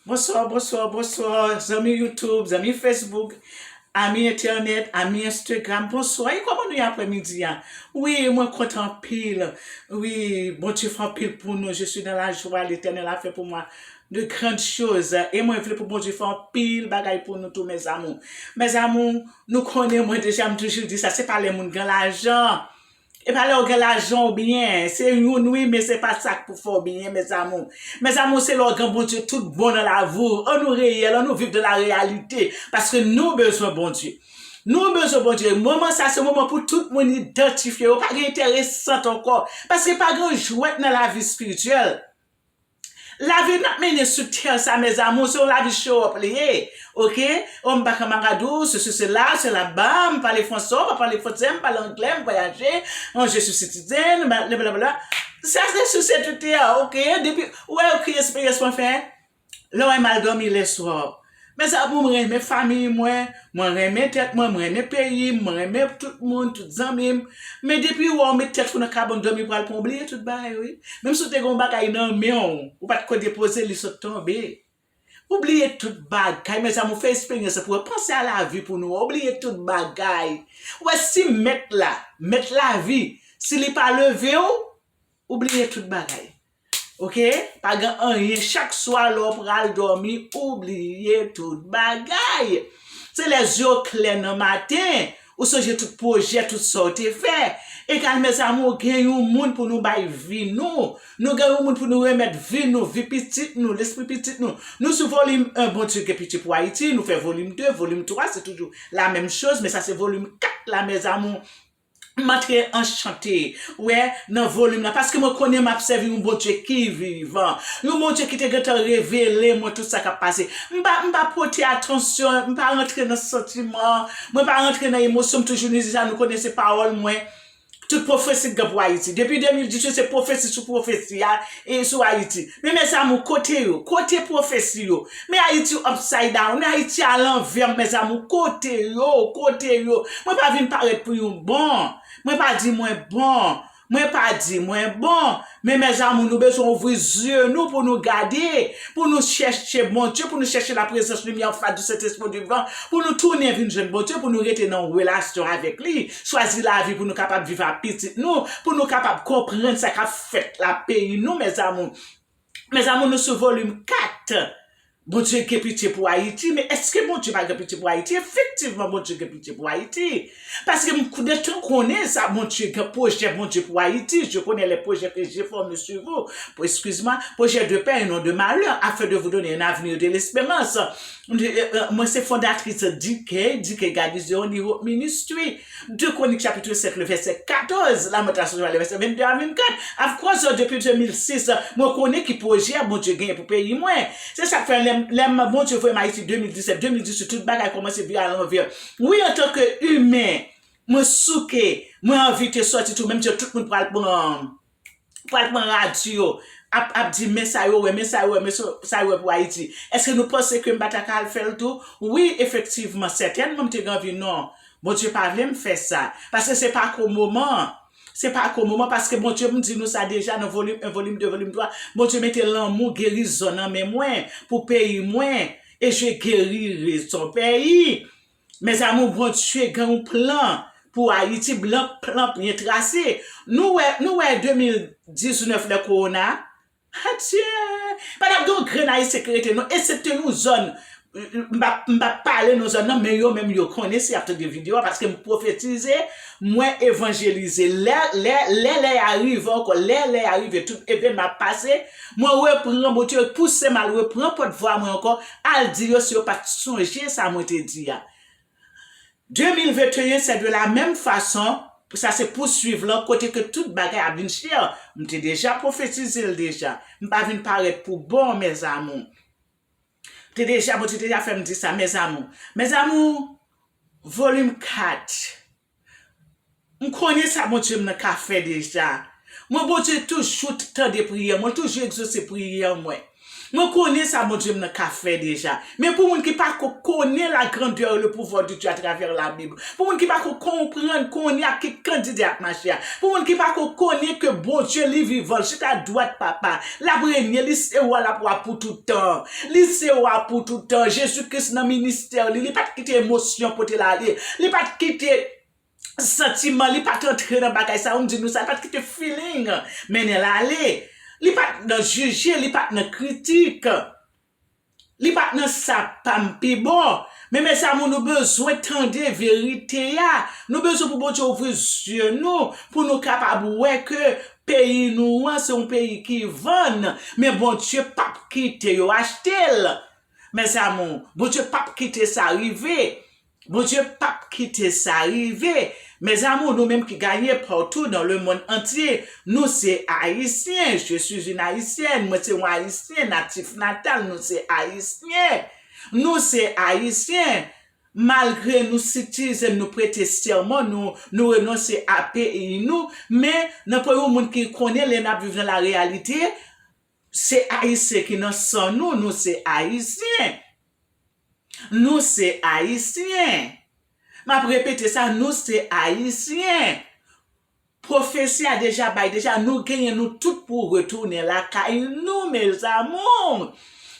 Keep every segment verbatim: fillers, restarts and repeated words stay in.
Bonswa, bonswa, bonswa, zanmi YouTube, zanmi Facebook, ami entènèt, ami Instagram, bonswa. E kòman nou ye aprèmidi a? Wi, mwen kontan anpil. Wi, Bondye fè anpil pou nou. Je suis dans la joie, l'Éternel a fait pour moi de grandes choses. E mwen vle pou Bondye fè anpil bagay pou nou tou, mes amours. Mes amours, nou konnen mwen deja, m toujou di sa, se pa lè moun gen lajan. E pa lè w gen lajan w byen, se youn wi, men se pa sa k pou fè w byen, mes amours. Mes amours, se lè w gen Bondye tout bon nan lavi w. Ann nou reyèl, ann nou viv de la réalité, paske nou bezwen Bondye. Nou bezwen Bondye. Moman sa se moman pou tout moun idantifye yo. Pa gen enteresant ankò. Paske pa gen jwèt nan lavi espirityèl. Lavi n ap mennen sou tè sa, mes amours, se yon lavi show up li ye. Oke? O m pa ka marad ou, sesi, sela, sela, ba, m pale franse, m pa pale franse, m pale anglè, m vwayaje, on, je suis citizen, blablabla. Sa se sou se tout tè, oke? Depi, ou wè, oke, eksperyans mwen fè. Lè w wè m al dòmi lè swa. Mes amours, mwen renmen fanmi mwen, mwen renmen tèt mwen, mwen renmen peyi m, mwen renmen tout moun, tout zanmi m. Men depi w wè w met tèt ou nan kabann dòmi, pral pran, w bliye tout bagay wi. Menm si w te gen yon bagay nan men w, ou pa t ko depoze, li sot tonbe. Ou bliye tout bagay, mes amours, fè eksperyans pou w panse a lavi pou nou, ou bliye tout bagay. Ou wè si mèt la, mèt lavi, si li pa leve w, ou bliye tout bagay. Oke? Pa gen anyen. Chak swa lè w pral dòmi, ou bliye tout bagay. Se lè zye w klè nan maten, ou sonje tout pwojè, tout sa w te fè. Egal, mes amours, gen yon moun pou nou bay vi nou. Nou gen yon moun pou nou remèt vi nou, vi pitit nou, lespri pitit nou. Nou sou volim en, Bondye gen pitye pou Ayiti, nou fè volim de, volim twa, se toujou la menm choz, men sa se volim kat la, mes amours. M antre anchante, wè, nan volim nan, paske mwen konnen m ap sèvi yon Bondye ki vivan, yon Bondye ki te gentan revele mwen tout sa k ap pase. M pa, m pa pote atansyon, m pa rantre nan santiman, mwen pa rantre nan emosyon, m toujou di sa, nou konnen se pawòl mwen. Tout pwofesi k gen pou Ayiti. Depi de mil dizuit, se pwofesi sou pwofesi a, e sou Ayiti. Men mes amours, kote yo? Kote pwofesi yo? Men Ayiti upside down, men Ayiti alanvè, mes amours, kote yo? Kote yo? Mwen pa vin parèt pou yon bon. Mwen pa di mwen bon. Mwen pa di mwen bon. Men mes amours, nou bezwen ouvri zye nou pou nou gade, pou nou chèche Bondye, pou nou chèche la prezans limyè anfas di Sentespri vivan, pou nou tounen vin jwenn Bondye, pou nou rete nan relasyon avèk li, chwazi lavi pou nou kapab viv ak pitit nou, pou nou kapab konprann sa k ap fèt la peyi nou, mes amours. Mes amours, nou sou volim kat. Bondye gen pitye pou Ayiti, men èske Bondye pa gen pitye pou Ayiti? Efektivman, Bondye gen pitye pou Ayiti. Paske m detan konnen sa, Bondye gen pwojè Bondye pou Ayiti. Je connais les projets que j'ai formés sur vous. Excuse-moi, projet de paix et non de malheur, afin de vous donner un avenir et de l'espérance. Mwen se fondatris D K, D K God is the only hope ministry. De Kwonik chapit senk, le vèsè katòz, Lamantasiyon, le vèsè vennde a vennkat. Of course, depi de mil sis, mwen konnen ki pwojè Bondye genyen pou peyi mwen. Se sa k fè lè, lè Bondye voye m Ayiti de mil disèt, de mil dizuit, tout bagay kòmanse vire alanvè. Wi, antanke imen, mwen souke, mwen anvi te sòti tou, menm jan tout moun pral pran, pral pran radyo, ap, ap di, men sa yo wè, men sa yo wè, men sa, sa yo wè pou Ayiti. Èske nou panse ke m pa ta ka al fè l tou? Wi, efektivman, sètènman, m te gen anvi, non. Bondye pa vle m fè sa. Paske se pa ko moman. Se pa ko moman, paske Bondye, m di nou sa deja nan volim en, volim de, volim twa, Bondye mete lanmou gerizon nan men mwen pou peyi mwen. Et je guérirai ton pays. Mes amours, Bondye gen yon plan pou Ayiti, blan, plan byen trase. Nou wè, nou wè de mil diznèf lè kowona, adye, pa t ap gen yon grenn Ayisyen ki rete non, eksepte yon zòn, m p ap, m p ap pale non zòn nan, men yo menm yo konnen si y ap tande videyo a, paske m pwofetize, mwen evanjelize. Lè, lè, lè, lè a rive ankò, lè, lè a rive, tout evènman ap pase, mwen repran, Bondye pouse m al repran pòtvwa mwen ankò, al di yo si yo pa t sonje sa mwen te di a. De mil venteyen, c'est de la même façon, sa se pouswiv lan, kote ke tout bagay ap vin chè. M te deja pwofetize l deja. M pa vin parèt pou bon, mes amours. M te deja, Bondye deja fè m di sa, mes amours. Mes amours, volim kat. M konnen sa Bondye m nan ka fè deja. Mwen, Bondye toujou tande priyè mwen, toujou egzose priyè mwen. Mwen konnen sa Bondye m nan ka fè deja. Men pou moun ki pako konnen la grandeur et le pouvoir de Dieu à travers la Bible, pou moun ki pako konprann konnen ak ki kandida y ap mache a, pou moun ki pako konnen ke Bondye li vivan, l chita dwat Papa, l ap renye, li se wa, l ap wa pou tout tan. Li se wa pou tout tan. Jezi Kris nan ministè li, li pa t kite emosyon pote l ale. Li pa t kite santiman, li pa t antre nan bagay sa yo, m di nou sa, li pa t kite feeling mennen l ale. Li pa t nan jije, li pa t nan kritik. Li pa t nan sa pa m pi bon. Men mezanmi, nou bezwen tande verite a. Nou bezwen pou Bondye ouvri zye nou, pou nou kapab wè ke peyi nou an se yon peyi ki vann. Men Bondye p ap kite yo achte l. Mezanmi, Bondye p ap kite sa rive. Bondye p ap kite sa rive. Mes amours, nou menm ki gaye partout dans le monde entier, nou se Ayisyen. Je suis une Haïtienne. Mwen se yon Ayisyen, natif natal. Nou se Ayisyen. Nou se Ayisyen. Malgre nou citizen, nou prete sèman, nou, nou renonse a peyi nou, men nan pwen yon moun ki konnen lè n ap viv nan la reyalite, se Ayisyen ki nan san nou, nou se Ayisyen. Nou se Ayisyen. M ap repete sa, nou se Ayisyen. Pwofesi a deja bay, deja nou genyen nou tout pou retounen lakay nou, mes amours.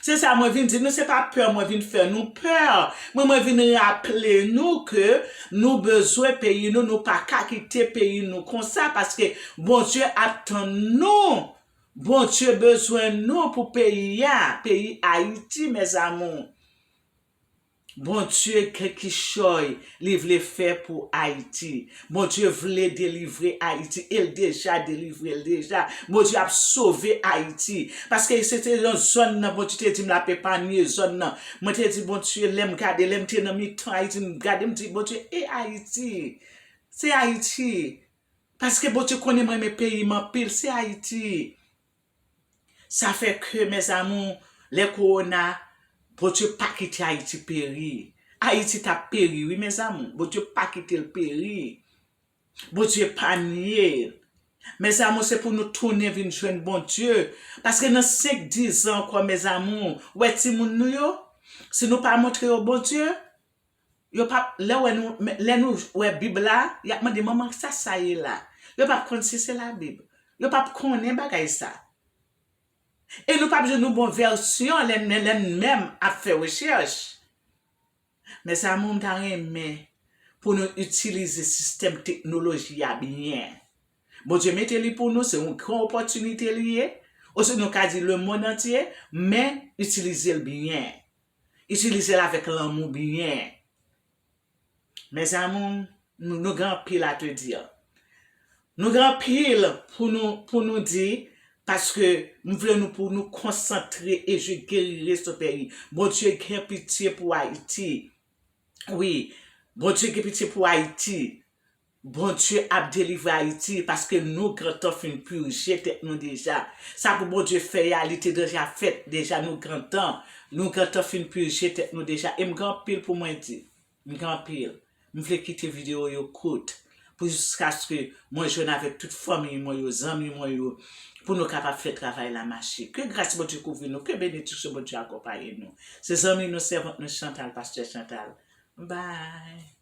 Se sa mwen vin di nou, se pa pè mwen vin fè nou pè. Mwen, mwen vin raple nou ke nou bezwen peyi nou, nou pa ka kite peyi nou konsa, paske Bondye ap tann nou. Bondye bezwen nou pou peyi a, peyi Ayiti, mes amours. Bondye gen kichòy li vle fè pou Ayiti. Bondye vle delivre Ayiti, e l deja delivre l deja. Bondye ap sove Ayiti. Paske se te yon zòn nan Bondye te di m l ap epanye zòn nan. Mwen te di, Bondye, lè m gade, lè m te nan mitan Ayiti, m gade, m di, Bondye, e Ayiti? Se Ayiti. Paske Bondye konnen mwen renmen peyi m anpil, se Ayiti. Sa fè ke, mes amours, lè kowona, Bondye pa kite Ayiti peri. Ayiti t ap peri, wi, mes amours. Bondye pa kite l peri. Bondye pa nye l. Mes amours, se pou nou tounen vin jwenn Bondye. Paske nan senk, diz an ankò, mes amours, wè timoun nou yo, si nou pa montre yo Bondye, yo p ap, lè wè nou, lè nou wè Bib la, y ap mande, manman, sa sa ye la? Yo p ap konn si se Labib. Yo p ap konnen bagay sa. E nou p ap jwenn yon bon vèsyon lè, lè, lè n menm ap fè rechèch. Mes amours, m ta renmen pou nou itilize sistèm teknoloji a byen. Bondye mete li pou nou, se yon gran opòtinite li ye. Osinon nou ka di lemonn antye, men itilize l byen. Itilize l avèk lanmou byen. Mes amours, nou, nou gen anpil a te dire. Nou gen anpil pou nou, pou nou di, paske m vle nou pou nou konsantre et je guérirai ce pays. Bondye gen pitye pou Ayiti. Wi, Bondye gen pitye pou Ayiti. Bondye ap delivre Ayiti paske nou gentan fin pirje tèt nou deja. Sa pou Bondye fè a, li te deja fèt deja, nou gentan, nou gentan fin pirje tèt nou deja. E m gen anpil pou mwen di. M gen anpil. M vle kite videyo yo kout pou jiskaske mwen jwenn avèk tout fanmi mwen yo, zanmi mwen yo, pou nou kapab fè travay la mache. Ke gras Bondye kouvri nou, ke benediksyon Bondye akonpaye nou. Se zanmi nou, sèvant nou, Chantal, pastè Chantal. Bye.